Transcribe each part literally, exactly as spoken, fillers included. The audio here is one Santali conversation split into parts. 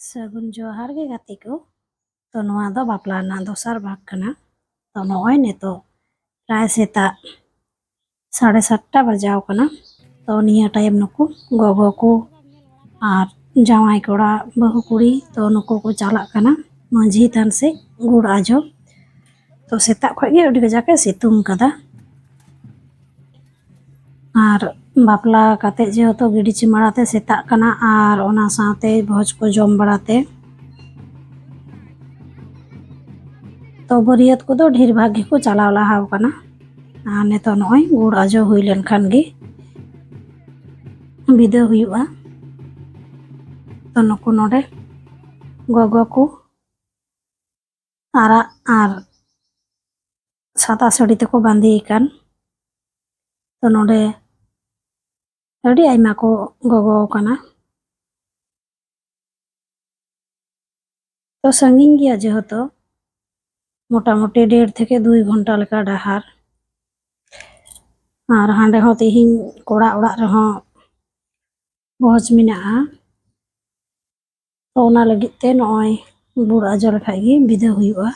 ᱥᱟᱹᱜᱩᱱ ᱡᱚᱦᱟᱨ ᱜᱮ ᱜᱟᱛᱮ ᱠᱚ᱾ ᱛᱚ ᱱᱚᱣᱟ ᱫᱚ ᱵᱟᱯᱞᱟ ᱨᱮᱱᱟᱜ ᱫᱚᱥᱟᱨ ᱵᱷᱟᱜᱽ ᱠᱟᱱᱟ᱾ ᱛᱚ ᱱᱚᱜᱼᱚᱭ ᱱᱤᱛᱚᱜ ᱯᱨᱟᱭ ᱥᱮᱛᱟᱜ ᱥᱟᱲᱮ ᱥᱟᱛᱴᱟ ᱵᱟᱡᱟᱣ ᱠᱟᱱᱟ᱾ ᱛᱚ ᱱᱤᱭᱟᱹ ᱴᱟᱭᱤᱢ ᱱᱩᱠᱩ ᱜᱚᱜᱚ ᱠᱚ ᱟᱨ ᱡᱟᱶᱟᱭ ᱠᱚᱲᱟ, ᱵᱟᱹᱦᱩ ᱠᱩᱲᱤ, ᱛᱚ ᱱᱩᱠᱩ ᱠᱚ ᱪᱟᱞᱟᱜ ᱠᱟᱱᱟ ᱢᱟᱹᱡᱷᱤ ᱛᱷᱟᱱ ᱥᱮᱫ ᱜᱩᱲ ᱟᱡᱚ᱾ ᱛᱚ ᱥᱮᱛᱟᱜ ᱠᱷᱚᱱ ᱜᱮ ᱟᱹᱰᱤ ᱠᱟᱡᱟᱠ ᱮ ᱥᱤᱛᱩᱝ ᱠᱟᱫᱟ᱾ ᱟᱨ ᱵᱟᱯᱞᱟ ᱠᱟᱛᱮ ᱡᱮᱦᱮᱛᱩ ᱜᱤᱰᱤ ᱪᱩᱢᱟᱹᱲᱟ ᱛᱮ ᱥᱮᱛᱟᱜ ᱠᱟᱱᱟ, ᱟᱨ ᱚᱱᱟ ᱥᱟᱶᱛᱮ ᱵᱷᱚᱡᱽ ᱠᱚ ᱡᱚᱢ ᱵᱟᱲᱟ ᱛᱮ, ᱛᱚ ᱵᱟᱹᱨᱭᱟᱹᱛ ᱠᱚᱫᱚ ᱰᱷᱮᱨ ᱵᱷᱟᱜᱽ ᱜᱮᱠᱚ ᱪᱟᱞᱟᱣ ᱞᱟᱦᱟᱣ ᱠᱟᱱᱟ᱾ ᱟᱨ ᱱᱤᱛᱚᱜ ᱱᱚᱜᱼᱚᱭ ᱜᱩᱲ ᱟᱡᱚ ᱦᱩᱭ ᱞᱮᱱᱠᱷᱟᱱ ᱜᱮ ᱵᱤᱫᱟᱹ ᱦᱩᱭᱩᱜᱼᱟ᱾ ᱛᱚ ᱱᱩᱠᱩ ᱱᱚᱰᱮ ᱜᱚᱜᱚ ᱠᱚ ᱟᱨᱟᱜ ᱟᱨ ᱥᱟᱫᱟ ᱥᱟᱹᱲᱤ ᱛᱮᱠᱚ ᱵᱟᱸᱫᱮ ᱟᱠᱟᱱ᱾ ᱛᱚ ᱱᱚᱰᱮ ᱟᱹᱰᱤ ᱟᱭᱢᱟ ᱠᱚ ᱜᱚᱜᱚ ᱟᱠᱟᱱᱟ᱾ ᱛᱚ ᱥᱟᱺᱜᱤᱧ ᱜᱮᱭᱟ ᱡᱮᱦᱮᱛᱩ, ᱢᱚᱴᱟᱢᱩᱴᱤ ᱰᱮᱲ ᱛᱷᱮᱠᱮ ᱫᱩᱭ ᱜᱷᱚᱱᱴᱟ ᱞᱮᱠᱟ ᱰᱟᱦᱟᱨ᱾ ᱟᱨ ᱦᱟᱸᱰᱮ ᱦᱚᱸ ᱛᱤᱦᱤᱧ ᱠᱚᱲᱟ ᱚᱲᱟᱜ ᱨᱮᱦᱚᱸ ᱵᱷᱚᱡᱽ ᱢᱮᱱᱟᱜᱼᱟ᱾ ᱛᱚ ᱚᱱᱟ ᱞᱟᱹᱜᱤᱫ ᱛᱮ ᱱᱚᱜᱼᱚᱭ ᱜᱩᱲ ᱟᱡᱚ ᱞᱮᱠᱷᱟᱡ ᱜᱮ ᱵᱤᱫᱟᱹ ᱦᱩᱭᱩᱜᱼᱟ᱾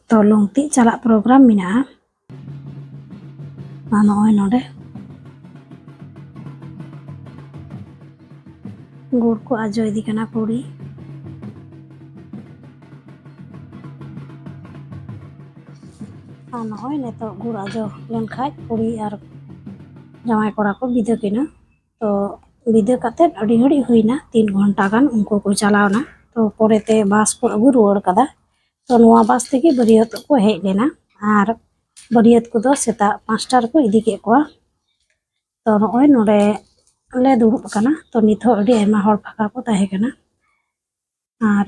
ᱛᱚ ᱞᱩᱝᱛᱤ ᱪᱟᱞᱟᱜ ᱯᱨᱳᱜᱨᱟᱢ ᱢᱮᱱᱟᱜᱼᱟ᱾ ᱟᱨ ᱱᱚᱜᱼᱚᱭ ᱱᱚᱰᱮ ᱜᱩᱲ ᱠᱚ ᱟᱡᱚ ᱤᱫᱤ ᱠᱟᱱᱟ ᱠᱩᱲᱤ᱾ ᱟᱨ ᱱᱚᱜᱼᱚᱭ ᱱᱤᱛᱚᱜ ᱜᱩᱲ ᱟᱡᱚ ᱞᱮᱱᱠᱷᱟᱡ ᱠᱩᱲᱤ ᱟᱨ ᱡᱟᱶᱟᱭ ᱠᱚᱲᱟ ᱠᱚ ᱵᱤᱫᱟᱹ ᱠᱤᱱᱟ᱾ ᱛᱚ ᱵᱤᱫᱟᱹ ᱠᱟᱛᱮᱫ ᱟᱹᱰᱤ ᱜᱷᱟᱹᱲᱤᱡ ᱦᱩᱭᱱᱟ, ᱛᱤᱱ ᱜᱷᱚᱱᱴᱟ ᱜᱟᱱ ᱩᱱᱠᱩ ᱠᱚ ᱪᱟᱞᱟᱣᱱᱟ᱾ ᱛᱚ ᱯᱚᱨᱮᱛᱮ ᱵᱟᱥ ᱠᱚ ᱟᱹᱜᱩ ᱨᱩᱣᱟᱹᱲ ᱠᱟᱫᱟ᱾ ᱛᱚ ᱱᱚᱣᱟ ᱵᱟᱥ ᱛᱮᱜᱮ ᱵᱟᱹᱨᱭᱟᱹᱛ ᱠᱚ ᱦᱮᱡ ᱞᱮᱱᱟ᱾ ᱟᱨ ᱵᱟᱹᱨᱭᱟᱹᱛ ᱠᱚᱫᱚ ᱥᱮᱛᱟᱜ ᱯᱟᱸᱪᱴᱟ ᱨᱮᱠᱚ ᱤᱫᱤ ᱠᱮᱫ ᱠᱚᱣᱟ᱾ ᱛᱚ ᱱᱚᱜᱼᱚᱭ ᱱᱚᱰᱮ ᱞᱮ ᱫᱩᱲᱩᱵ ᱟᱠᱟᱱᱟ᱾ ᱛᱚ ᱱᱤᱛ ᱦᱚᱸ ᱟᱹᱰᱤ ᱟᱭᱢᱟ ᱦᱚᱲ ᱯᱷᱟᱸᱠᱟ ᱠᱚ ᱛᱟᱦᱮᱸ ᱠᱟᱱᱟ᱾ ᱟᱨ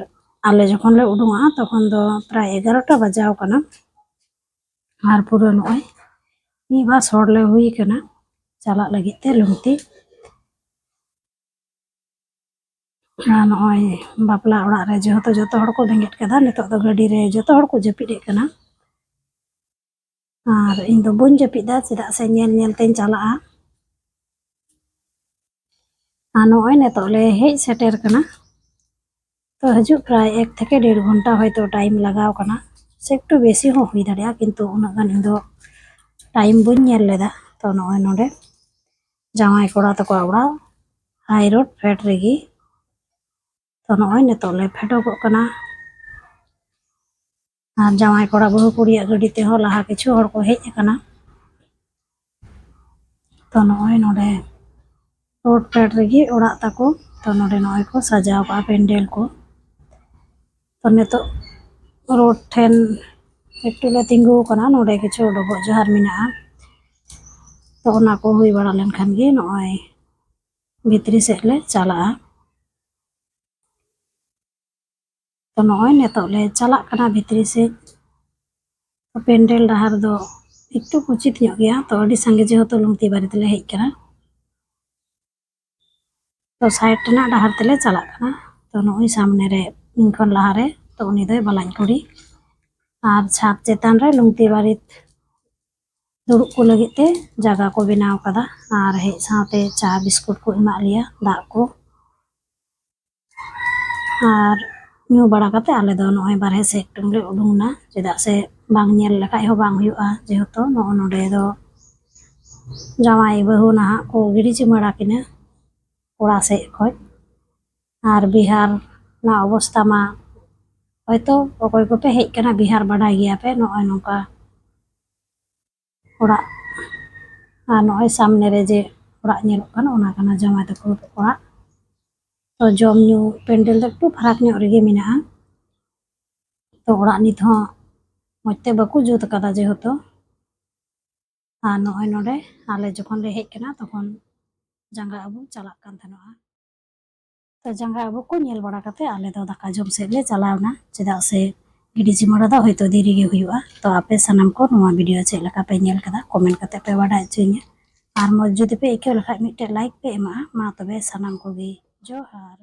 ᱟᱞᱮ ᱡᱚᱠᱷᱚᱱ ᱞᱮ ᱩᱰᱩᱝᱚᱜᱼᱟ, ᱛᱚᱠᱷᱚᱱ ᱫᱚ ᱯᱨᱟᱭ ᱮᱜᱟᱨᱚᱴᱟ ᱵᱟᱡᱟᱣ ᱠᱟᱱᱟ᱾ ᱟᱨ ᱯᱩᱨᱟᱹ ᱱᱚᱜᱼᱚᱭ ᱢᱤᱫ ᱵᱟᱥ ᱦᱚᱲ ᱞᱮ ᱦᱩᱭ ᱠᱟᱱᱟ ᱪᱟᱞᱟᱜ ᱞᱟᱹᱜᱤᱫ ᱛᱮ ᱞᱩᱝᱛᱤ᱾ ᱟᱨ ᱱᱚᱜᱼᱚᱭ ᱵᱟᱯᱞᱟ ᱚᱲᱟᱜ ᱨᱮ ᱡᱮᱦᱮᱛᱩ ᱡᱚᱛᱚ ᱦᱚᱲ ᱠᱚ ᱵᱮᱸᱜᱮᱫ ᱠᱟᱫᱟ, ᱱᱤᱛᱚᱜ ᱫᱚ ᱜᱟᱹᱰᱤ ᱨᱮ ᱡᱚᱛᱚ ᱦᱚᱲ ᱠᱚ ᱡᱟᱹᱯᱤᱫ ᱮᱫ ᱠᱟᱱᱟ᱾ ᱟᱨ ᱤᱧ ᱫᱚ ᱵᱟᱹᱧ ᱡᱟᱹᱯᱤᱫᱟ, ᱪᱮᱫᱟᱜ ᱥᱮ ᱧᱮᱞ ᱧᱮᱞ ᱛᱮᱧ ᱪᱟᱞᱟᱜᱼᱟ᱾ ᱱᱚᱜᱼᱚᱭ ᱱᱤᱛᱚᱜ ᱞᱮ ᱦᱮᱡ ᱥᱮᱴᱮᱨ ᱠᱟᱱᱟ᱾ ᱛᱚ ᱦᱤᱡᱩᱜ ᱯᱨᱟᱭ ᱮᱠ ᱛᱷᱮᱠᱮ ᱰᱮᱲ ᱜᱷᱚᱱᱴᱟ ᱦᱚᱭᱛᱳ ᱴᱟᱭᱤᱢ ᱞᱟᱜᱟᱣ ᱠᱟᱱᱟ, ᱥᱮ ᱮᱠᱴᱩ ᱵᱮᱥᱤ ᱦᱚᱸ ᱦᱩᱭ ᱫᱟᱲᱮᱭᱟᱜᱼᱟ, ᱠᱤᱱᱛᱩ ᱩᱱᱟᱹᱜ ᱜᱟᱱ ᱤᱧ ᱫᱚ ᱴᱟᱭᱤᱢ ᱵᱟᱹᱧ ᱧᱮᱞ ᱞᱮᱫᱟ᱾ ᱛᱚ ᱱᱚᱜᱼᱚᱭ ᱱᱚᱰᱮ ᱡᱟᱶᱟᱭ ᱠᱚᱲᱟ ᱛᱟᱠᱚᱣᱟᱜ ᱚᱲᱟᱜ ᱦᱟᱭ ᱨᱳᱰ ᱯᱷᱮᱰ ᱨᱮᱜᱮ᱾ ᱛᱚ ᱱᱚᱜᱼᱚᱭ ᱱᱤᱛᱚᱜ ᱞᱮ ᱯᱷᱮᱰᱚᱜᱚᱜ ᱠᱟᱱᱟ᱾ ᱟᱨ ᱡᱟᱶᱟᱭ ᱠᱚᱲᱟ ᱵᱟᱹᱦᱩ ᱠᱩᱲᱤᱭᱟᱜ ᱜᱟᱹᱰᱤ ᱛᱮᱦᱚᱸ ᱞᱟᱦᱟ ᱠᱤᱪᱷᱩ ᱦᱚᱲ ᱠᱚ ᱦᱮᱡ ᱟᱠᱟᱱᱟ᱾ ᱛᱚ ᱱᱚᱜᱼᱚᱭ ᱱᱚᱰᱮ ᱨᱳᱰ ᱯᱷᱮᱰ ᱨᱮᱜᱮ ᱚᱲᱟᱜ ᱛᱟᱠᱚ᱾ ᱛᱚ ᱱᱚᱰᱮ ᱱᱚᱜᱼᱚᱭ ᱠᱚ ᱥᱟᱡᱟᱣ ᱠᱟᱜᱼᱟ ᱯᱮᱱᱰᱮᱞ ᱠᱚ᱾ ᱛᱚ ᱱᱤᱛᱚᱜ ᱨᱳᱰ ᱴᱷᱮᱱ ᱮᱠᱴᱩ ᱞᱮ ᱛᱤᱸᱜᱩ ᱟᱠᱟᱱᱟ᱾ ᱱᱚᱰᱮ ᱠᱤᱪᱷᱩ ᱰᱚᱵᱚᱜ ᱡᱚᱦᱟᱨ ᱢᱮᱱᱟᱜᱼᱟ᱾ ᱛᱚ ᱚᱱᱟ ᱠᱚ ᱦᱩᱭ ᱵᱟᱲᱟ ᱞᱮᱱᱠᱷᱟᱱ ᱜᱮ ᱱᱚᱜᱼᱚᱭ ᱵᱷᱤᱛᱨᱤ ᱥᱮᱫ ᱞᱮ ᱪᱟᱞᱟᱜᱼᱟ᱾ ᱛᱚ ᱱᱚᱜᱼᱚᱭ ᱱᱤᱛᱚᱜ ᱞᱮ ᱪᱟᱞᱟᱜ ᱠᱟᱱᱟ ᱵᱷᱤᱛᱨᱤ ᱥᱮᱫ᱾ ᱛᱚ ᱯᱮᱱᱰᱮᱞ ᱰᱟᱦᱟᱨ ᱫᱚ ᱮᱠᱴᱩ ᱠᱩᱪᱤᱛ ᱧᱚᱜ ᱜᱮᱭᱟ, ᱛᱚ ᱟᱹᱰᱤ ᱥᱟᱸᱜᱮ ᱡᱮᱦᱮᱛᱩ ᱞᱩᱝᱛᱤ ᱵᱟᱨᱮ ᱛᱮᱞᱮ ᱦᱮᱡ ᱠᱟᱱᱟ᱾ ᱛᱚ ᱥᱟᱭᱤᱰ ᱨᱮᱱᱟᱜ ᱰᱟᱦᱟᱨ ᱛᱮᱞᱮ ᱪᱟᱞᱟᱜ ᱠᱟᱱᱟ᱾ ᱛᱚ ᱱᱚᱜᱼᱚᱭ ᱥᱟᱢᱱᱮ ᱨᱮ ᱤᱧ ᱠᱷᱚᱱ ᱞᱟᱦᱟᱨᱮ, ᱛᱚ ᱩᱱᱤ ᱫᱚᱭ ᱵᱟᱞᱟᱧ ᱠᱩᱲᱤ᱾ ᱟᱨ ᱪᱷᱟᱫᱽ ᱪᱮᱛᱟᱱ ᱨᱮ ᱞᱩᱝᱛᱤ ᱵᱟᱨᱮᱛ ᱫᱩᱲᱩᱵ ᱠᱚ ᱞᱟᱹᱜᱤᱫ ᱛᱮ ᱡᱟᱭᱜᱟ ᱠᱚ ᱵᱮᱱᱟᱣ ᱠᱟᱫᱟ᱾ ᱟᱨ ᱦᱮᱡ ᱥᱟᱶᱛᱮ ᱪᱟ ᱵᱤᱥᱠᱩᱴ ᱠᱚ ᱮᱢᱟᱜ ᱞᱮᱭᱟ, ᱫᱟᱜ ᱠᱚ᱾ ᱟᱨ ᱧᱩ ᱵᱟᱲᱟ ᱠᱟᱛᱮ ᱟᱞᱮ ᱫᱚ ᱱᱚᱜᱼᱚᱭ ᱵᱟᱨᱦᱮ ᱥᱮᱫ ᱮᱠᱴᱩ ᱞᱮ ᱩᱰᱩᱝ ᱮᱱᱟ, ᱪᱮᱫᱟᱜ ᱥᱮ ᱵᱟᱝ ᱧᱮᱞ ᱞᱮᱠᱷᱟᱡ ᱦᱚᱸ ᱵᱟᱝ ᱦᱩᱭᱩᱜᱼᱟ, ᱡᱮᱦᱮᱛᱩ ᱱᱚᱜᱼᱚ ᱱᱚᱰᱮ ᱫᱚ ᱡᱟᱶᱟᱭ ᱵᱟᱹᱦᱩ ᱱᱟᱦᱟᱜ ᱠᱚ ᱜᱤᱰᱤ ᱪᱩᱢᱟᱹᱲᱟ ᱠᱤᱱᱟ ᱠᱚᱲᱟ ᱥᱮᱫ ᱠᱷᱚᱡ᱾ ᱟᱨ ᱵᱤᱦᱟᱨ ᱨᱮᱱᱟᱜ ᱚᱵᱚᱥᱛᱟ ᱢᱟ ᱦᱚᱭᱛᱳ ᱚᱠᱚᱭ ᱠᱚᱯᱮ ᱦᱮᱡ ᱠᱟᱱᱟ ᱵᱤᱦᱟᱨ ᱵᱟᱰᱟᱭ ᱜᱮᱭᱟ ᱯᱮ, ᱱᱚᱜᱼᱚᱭ ᱱᱚᱝᱠᱟ ᱚᱲᱟᱜ᱾ ᱟᱨ ᱱᱚᱜᱼᱚᱭ ᱥᱟᱢᱱᱮ ᱨᱮ ᱡᱮ ᱚᱲᱟᱜ ᱧᱮᱞᱚᱜ ᱠᱟᱱᱟ, ᱚᱱᱟ ᱠᱟᱱᱟ ᱡᱟᱶᱟᱭ ᱛᱟᱠᱚ ᱚᱲᱟᱜ᱾ ᱛᱚ ᱡᱚᱢ ᱧᱩ ᱯᱮᱱᱰᱮᱞ ᱫᱚ ᱮᱠᱴᱩ ᱯᱷᱟᱨᱟᱠ ᱧᱚᱜ ᱨᱮᱜᱮ ᱢᱮᱱᱟᱜᱼᱟ᱾ ᱛᱚ ᱚᱲᱟᱜ ᱱᱤᱛ ᱦᱚᱸ ᱢᱚᱡᱽ ᱛᱮ ᱵᱟᱠᱚ ᱡᱩᱛ ᱟᱠᱟᱫᱟ ᱡᱮᱦᱮᱛᱩ᱾ ᱟᱨ ᱱᱚᱜᱼᱚᱭ ᱱᱚᱰᱮ ᱟᱞᱮ ᱡᱚᱠᱷᱚᱱ ᱞᱮ ᱦᱮᱡ ᱠᱟᱱᱟ, ᱛᱚᱠᱷᱚᱱ ᱡᱟᱸᱜᱟ ᱟᱹᱵᱩᱠ ᱪᱟᱞᱟᱜ ᱠᱟᱱ ᱛᱟᱦᱮᱱᱚᱜᱼᱟ᱾ ᱛᱚ ᱡᱟᱸᱜᱟ ᱟᱹᱵᱩᱠ ᱠᱚ ᱧᱮᱞ ᱵᱟᱲᱟ ᱠᱟᱛᱮ ᱟᱞᱮ ᱫᱚ ᱫᱟᱠᱟ ᱡᱚᱢ ᱥᱮᱫ ᱞᱮ ᱪᱟᱞᱟᱣ ᱮᱱᱟ, ᱪᱮᱫᱟᱜ ᱥᱮ ᱜᱤᱰᱤ ᱪᱩᱢᱟᱹᱲᱟ ᱫᱚ ᱦᱚᱭᱛᱳ ᱫᱮᱨᱤ ᱜᱮ ᱦᱩᱭᱩᱜᱼᱟ᱾ ᱛᱚ ᱟᱯᱮ ᱥᱟᱱᱟᱢ ᱠᱚ ᱱᱚᱣᱟ ᱵᱷᱤᱰᱤᱭᱳ ᱪᱮᱫ ᱞᱮᱠᱟ ᱯᱮ ᱧᱮᱞ ᱠᱮᱫᱟ, ᱠᱚᱢᱮᱱᱴ ᱠᱟᱛᱮ ᱯᱮ ᱵᱟᱰᱟᱭ ᱦᱚᱪᱚᱧᱟ᱾ ᱟᱨ ᱢᱚᱡᱽ ᱡᱩᱫᱤ ᱯᱮ ᱟᱹᱭᱠᱟᱹᱣ ᱞᱮᱠᱷᱟᱡ ᱢᱤᱫᱴᱮᱡ ᱞᱟᱭᱤᱠ ᱯᱮ ᱮᱢᱟᱜᱼᱟ᱾ ᱢᱟ ᱛᱚᱵᱮ ᱥᱟᱱᱟᱢ ᱠᱚᱜᱮ ᱡᱚᱦᱟᱨ᱾